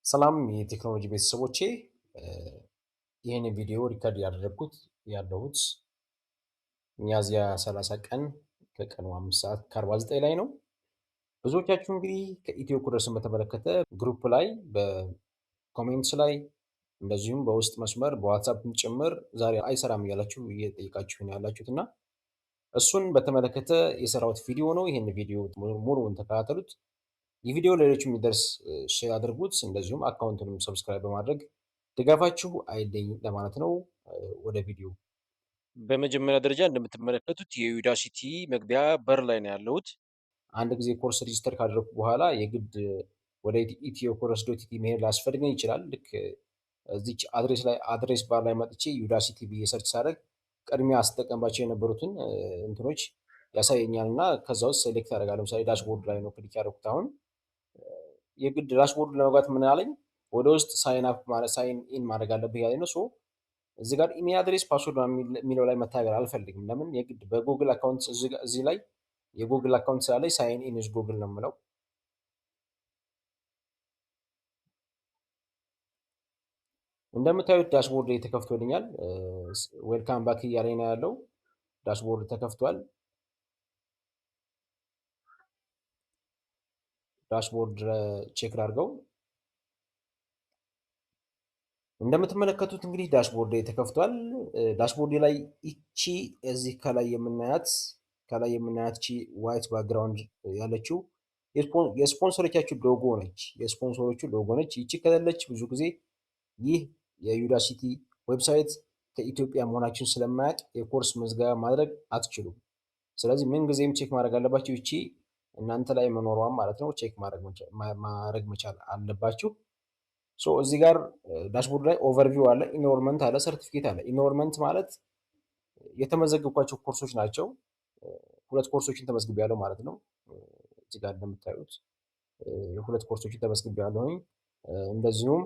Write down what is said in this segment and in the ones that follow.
ሰላም የቴክኖሎጂ ቤተሰቦቼ፣ ይህን ቪዲዮ record ያደረግኩት ያለሁት ሚያዝያ 30 ቀን ከቀኑ 5 ሰዓት ከ49 ላይ ነው። ብዙዎቻችሁ እንግዲህ ከኢትዮ ኮደርስን በተመለከተ group ላይ፣ በ comments ላይ፣ እንደዚሁም በውስጥ መስመር በዋትሳፕም ጭምር ዛሬ አይሰራም እያላችሁ እየጠየቃችሁ ነው ያላችሁት እና እሱን በተመለከተ የሰራሁት ቪዲዮ ነው። ይህን ቪዲዮ ሙሉውን ተከታተሉት። ይህ ቪዲዮ ለሌሎች የሚደርስ share አድርጉት። እንደዚሁም account ኡንም subscribe በማድረግ ድጋፋችሁ አይለየኝ ለማለት ነው። ወደ ቪዲዮ። በመጀመሪያ ደረጃ እንደምትመለከቱት የ Udacity መግቢያ በር ላይ ነው ያለሁት። አንድ ጊዜ course register ካደረግኩ በኋላ የግድ ወደ ኢትዮ ኮደርስ dot et መሄድ ላያስፈልገኝ ይችላል። ልክ እዚች address ላይ፣ address bar ላይ መጥቼ Udacity ብዬ search ሳደርግ ቅድሚያ አስጠቀምባቸው የነበሩትን እንትኖች ያሳየኛል እና ከዛ ውስጥ select አደርጋለሁ። ለምሳሌ dashboard ላይ ነው click ያደረኩት። አሁን የግድ dashboard ለመግባት ምን አለኝ? ወደ ውስጥ sign up ማለት sign in ማድረግ አለብህ ያለኝ ነው። So እዚህ ጋር email address፣ password የሚለው ላይ መታገል አልፈልግም። ለምን? የግድ በ Google account፣ እዚህ ላይ የ Google account ስላለኝ sign in with Google ነው የምለው። እንደምታዩት dashboard ላይ ተከፍቶልኛል። Welcome back እያለኝ ነው ያለው። Dashboard ተከፍቷል። Dashboard check ላድርገው። እንደምትመለከቱት እንግዲህ dashboard ተከፍቷል። Dashboard ላይ ይቺ እዚህ ከላይ የምናያት ቺ white background ያለችው የስፖንሰሮቻችሁ ሎጎ ነች። የስፖንሰሮቹ ሎጎ ነች። ይቺ ከሌለች ብዙ ጊዜ ይህ የ Udacity website ከኢትዮጵያ መሆናችሁን ስለማያውቅ የኮርስ ምዝገባ ማድረግ አትችሉም። ስለዚህ ምን ጊዜም check ማድረግ አለባችሁ። ይቺ እናንተ ላይ መኖሯን ማለት ነው። Check ማድረግ መቻል አለባችሁ። So እዚህ ጋር dashboard ላይ overview አለ፣ enrollment አለ፣ ሰርቲፊኬት አለ። Enrollment ማለት የተመዘገብኳቸው ኮርሶች ናቸው። ሁለት ኮርሶችን ተመዝግቤያለሁ ማለት ነው። እዚህ ጋር እንደምታዩት ሁለት ኮርሶችን ተመዝግቤያለሁኝ። እንደዚሁም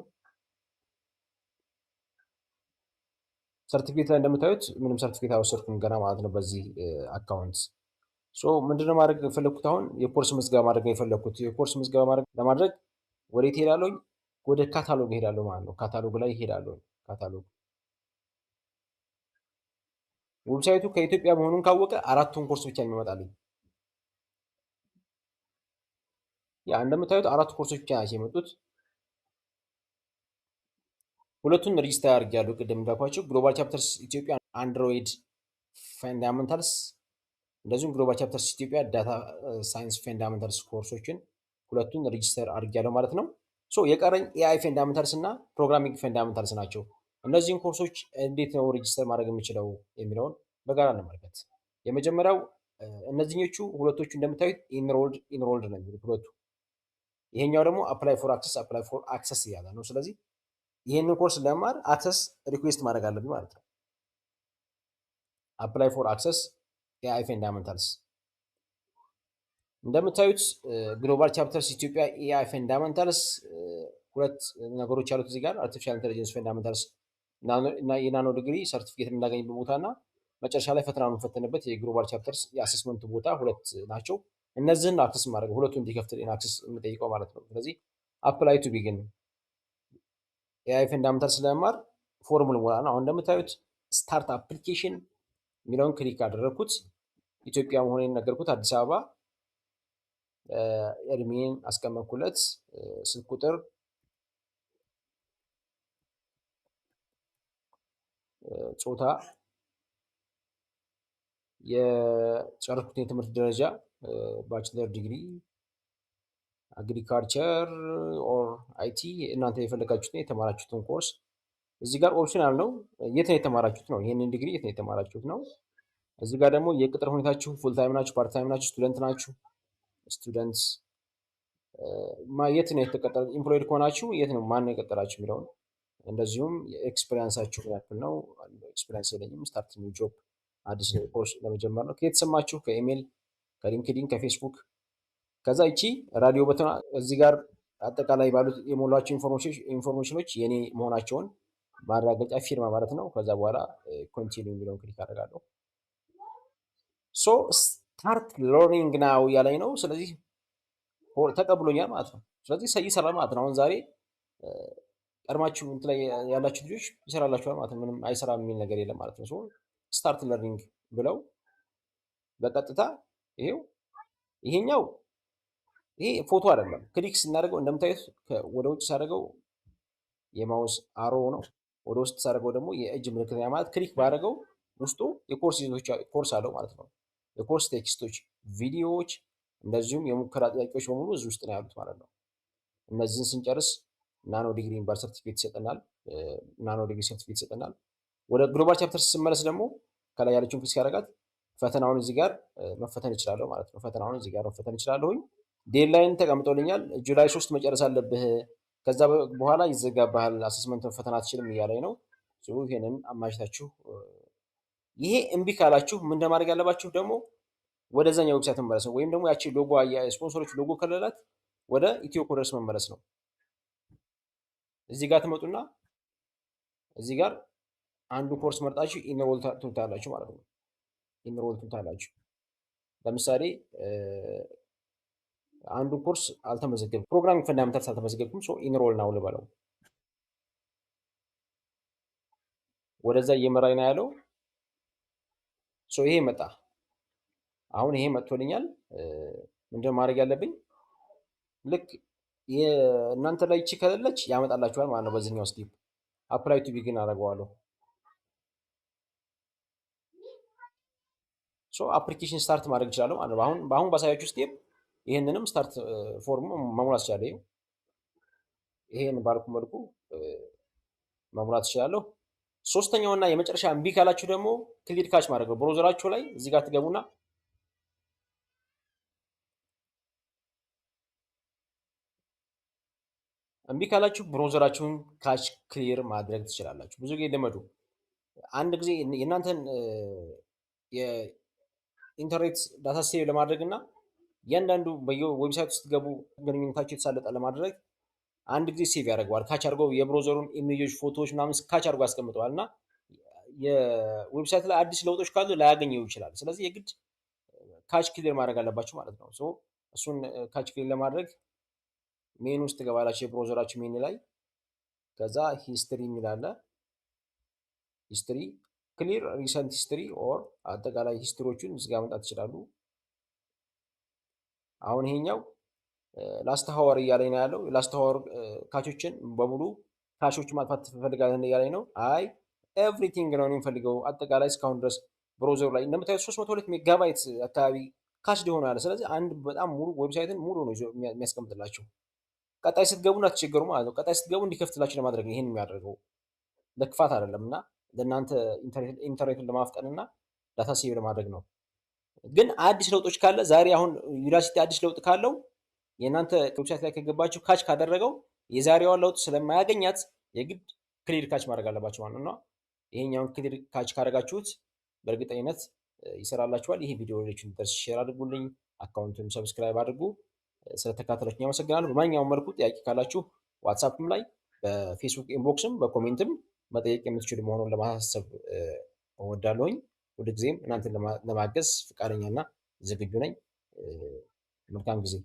ሰርቲፊኬት ላይ እንደምታዩት ምንም ሰርቲፊኬት አልወሰድኩም ገና ማለት ነው በዚህ account። So ምንድነው ማድረግ የፈለግኩት? አሁን የኮርስ ምዝገባ ማድረግ ነው የፈለግኩት። የኮርስ ምዝገባ ለማድረግ ወዴት እሄዳለሁኝ? ወደ ካታሎግ እሄዳለሁ ማለት ነው። ካታሎግ ላይ እሄዳለሁ። Catalog website ኡ ከኢትዮጵያ መሆኑን ካወቀ አራቱን ኮርስ ብቻ የሚመጣልኝ። ያ እንደምታዩት አራቱ ኮርሶች ብቻ ናቸው የመጡት። ሁለቱን register አድርጌያለሁ። ቅድም እንዳልኳቸው Global Chapters Ethiopia Android Fundamentals እንደዚሁም Global Chapters Ethiopia Data Science Fundamentals ኮርሶችን ሁለቱን register አድርጌያለሁ ማለት ነው። So የቀረኝ AI Fundamentals እና Programming Fundamentals ናቸው። እነዚህን ኮርሶች እንዴት ነው register ማድረግ የምችለው የሚለውን በጋራ እንመልከት። የመጀመሪያው እነዚህኞቹ ሁለቶቹ እንደምታዩት enrolled enrolled ነው የሚሉት ሁለቱ። ይሄኛው ደግሞ apply for access፣ apply for access እያለ ነው። ስለዚህ ይህንን ኮርስ ለመማር access request ማድረግ አለብኝ ማለት ነው። Apply for access AI Fundamentals። እንደምታዩት Global Chapters Ethiopia AI Fundamentals ሁለት ነገሮች ያሉት እዚህ ጋር Artificial Intelligence Fundamentals እና የ nano degree ሰርቲፊኬት የምናገኝበት ቦታ እና መጨረሻ ላይ ፈተና የምንፈተንበት የ Global Chapters የ assessment ቦታ ሁለት ናቸው። እነዚህን access ማድረግ ሁለቱ እንዲከፍትልኝ access የምጠይቀው ማለት ነው። ስለዚህ apply to begin AI Fundamentals ለመማር ፎርም ልሞላ ነው። አሁን እንደምታዩት start application የሚለውን click አደረግኩት። ኢትዮጵያ መሆኔን ነገርኩት። አዲስ አበባ፣ እድሜን አስቀመጥኩለት፣ ስልክ ቁጥር፣ ጾታ፣ የጨረስኩትን የትምህርት ደረጃ bachelor degree agriculture or IT፣ እናንተ የፈለጋችሁትን የተማራችሁትን ኮርስ። እዚህ ጋር optional ነው። የት ነው የተማራችሁት ነው። ይህንን ዲግሪ የት ነው የተማራችሁት ነው። እዚህ ጋር ደግሞ የቅጥር ሁኔታችሁ full time ናችሁ፣ part time ናችሁ፣ student ናችሁ፣ student የት ነው የተቀጠረ፣ employed ከሆናችሁ የት ነው፣ ማን ነው የቀጠራችሁ የሚለውን፣ እንደዚሁም የ experience ኣችሁ ያክል ነው። Experience የለኝም። Start new job፣ አዲስ ኮርስ ለመጀመር ነው። ከየት ሰማችሁ? ከ email፣ ከ LinkedIn፣ ከፌስቡክ። ከዛ ይቺ radio button እዚህ ጋር አጠቃላይ ባሉት የሞሏቸው information ኖች የኔ መሆናቸውን ማረጋገጫ ፊርማ ማለት ነው። ከዛ በኋላ continue የሚለውን click አደርጋለሁ። So start learning now እያለኝ ነው። ስለዚህ ተቀብሎኛል ማለት ነው። ስለዚህ ይሰራል ማለት ነው። አሁን ዛሬ ቀድማችሁ እንትን ላይ ያላችሁ ልጆች ይሰራላችኋል ማለት ነው። ምንም አይሰራም የሚል ነገር የለም ማለት ነው። So start learning ብለው በቀጥታ ይሄው ይሄኛው ይሄ ፎቶ አይደለም። Click ስናደርገው እንደምታዩት ወደ ውጭ ሳደርገው የ mouse arrow ነው። ወደ ውስጥ ሳደርገው ደግሞ የእጅ ምልክት፣ ማለት click ባደርገው ውስጡ የኮርስ ይዘቶች ኮርስ አለው ማለት ነው። የኮርስ text ኦች፣ ቪዲዮዎች፣ እንደዚሁም የሙከራ ጥያቄዎች በሙሉ እዚህ ውስጥ ነው ያሉት ማለት ነው። እነዚህን ስንጨርስ nano degree የሚባል ሰርቲፊኬት ይሰጠናል። Nano degree ሰርቲፊኬት ይሰጠናል። ወደ Global Chapter ስመለስ ደግሞ ከላይ ያለችውን click ያደርጋት ፈተናውን እዚህ ጋር መፈተን እችላለሁ ማለት ነው። ፈተናውን እዚህ ጋር መፈተን እችላለሁኝ። Deadline ተቀምጦልኛል። July 3 መጨረስ አለብህ፣ ከዛ በኋላ ይዘጋብሃል፣ assessment መፈተን አትችልም እያለኝ ነው። ይሄንን አማችታችሁ ይሄ እምቢ ካላችሁ ምን እንደማድረግ ያለባችሁ ደግሞ ወደዛኛው website መመለስ ነው። ወይም ደግሞ ያቺ logo የ sponsor ኦች logo ከሌላት ወደ ኢትዮ ኮደርስ መመለስ ነው። እዚህ ጋር ትመጡና እዚህ ጋር አንዱ ኮርስ መርጣችሁ enroll ትሉታላችሁ ማለት ነው። Enroll ትሉታላችሁ። ለምሳሌ አንዱ ኮርስ አልተመዘገብኩም፣ programming fundamentals አልተመዘገብኩም። So enroll now ልበለው። ወደዛ እየመራኝ ነው ያለው። So ይሄ መጣ። አሁን ይሄ መጥቶልኛል። ምንድነው ማድረግ ያለብኝ? ልክ እናንተ ላይ እቺ ከሌለች ያመጣላችኋል ማለት ነው። በዚህኛው step apply to begin አደርገዋለሁ። So application start ማድረግ እችላለሁ ማለት ነው። አሁን ባሳያችሁ step ይሄንንም start form መሙላት እችላለሁ። ይሄን ባልኩ መልኩ መሙላት እችላለሁ። ሶስተኛውና የመጨረሻ እምቢ ካላችሁ ደግሞ clear cache ማድረግ ነው። Browser ኣችሁ ላይ እዚህ ጋር ትገቡና እምቢ ካላችሁ browser ኣችሁን cache clear ማድረግ ትችላላችሁ። ብዙ ጊዜ ልመዱ። አንድ ጊዜ የእናንተን የኢንተርኔት data save ለማድረግ እና እያንዳንዱ በየ website ውስጥ ገቡ ግንኙነታችሁ የተሳለጠ ለማድረግ አንድ ጊዜ save ያደርገዋል። Cache አድርጎ የ browser ኡን image ኦች፣ ፎቶዎች ምናምን cache አድርጎ ያስቀምጠዋል እና የ website ላይ አዲስ ለውጦች ካሉ ላያገኘው ይችላል። ስለዚህ የግድ cache clear ማድረግ አለባችሁ ማለት ነው። So እሱን cache clear ለማድረግ ሜኑ ውስጥ ትገባላችሁ፣ የ browser ኣችሁ menu ላይ። ከዛ history የሚል አለ። History clear recent history or አጠቃላይ history ዎቹን እዚህ ጋር መምጣት ይችላሉ። አሁን ይሄኛው last hour እያለኝ ነው ያለው። Last hour cache ኦችን በሙሉ cache ኦች ማጥፋት ትፈልጋለህ እያለኝ ነው። አይ everything ነው የሚፈልገው አጠቃላይ እስካሁን ድረስ browser ኡ ላይ እንደምታዩት 302 ሜጋባይት አካባቢ cache ሊሆን ያለ። ስለዚህ አንድ በጣም ሙሉ website ን ሙሉ ነው ይዞ የሚያስቀምጥላችሁ። ቀጣይ ስትገቡ እንዳትቸገሩ ማለት ነው። ቀጣይ ስትገቡ እንዲከፍትላችሁ ለማድረግ ነው ይሄን የሚያደርገው፣ ለክፋት አይደለም እና ለእናንተ ኢንተርኔቱን ለማፍጠን እና data save ለማድረግ ነው። ግን አዲስ ለውጦች ካለ ዛሬ አሁን Udacity አዲስ ለውጥ ካለው የእናንተ website ላይ ከገባችሁ cache ካደረገው የዛሬዋን ለውጥ ስለማያገኛት የግድ clear cache ማድረግ አለባችሁ ማለት ነው። ይሄኛውን clear cache ካደረጋችሁት በእርግጠኝነት ይሰራላችኋል። ይሄ ቪዲዮ ሌሎችን እንዲደርስ share አድርጉልኝ፣ account ኡን subscribe አድርጉ። ስለተከታተላችሁ አመሰግናለሁ። በማንኛውም መልኩ ጥያቄ ካላችሁ ዋትሳፕም ላይ በፌስቡክ inbox ም በ comment ም መጠየቅ የምትችሉ መሆኑን ለማሳሰብ እወዳለሁኝ። ሁልጊዜም እናንተን ለማገዝ ፈቃደኛና ዝግጁ ነኝ። መልካም ጊዜ።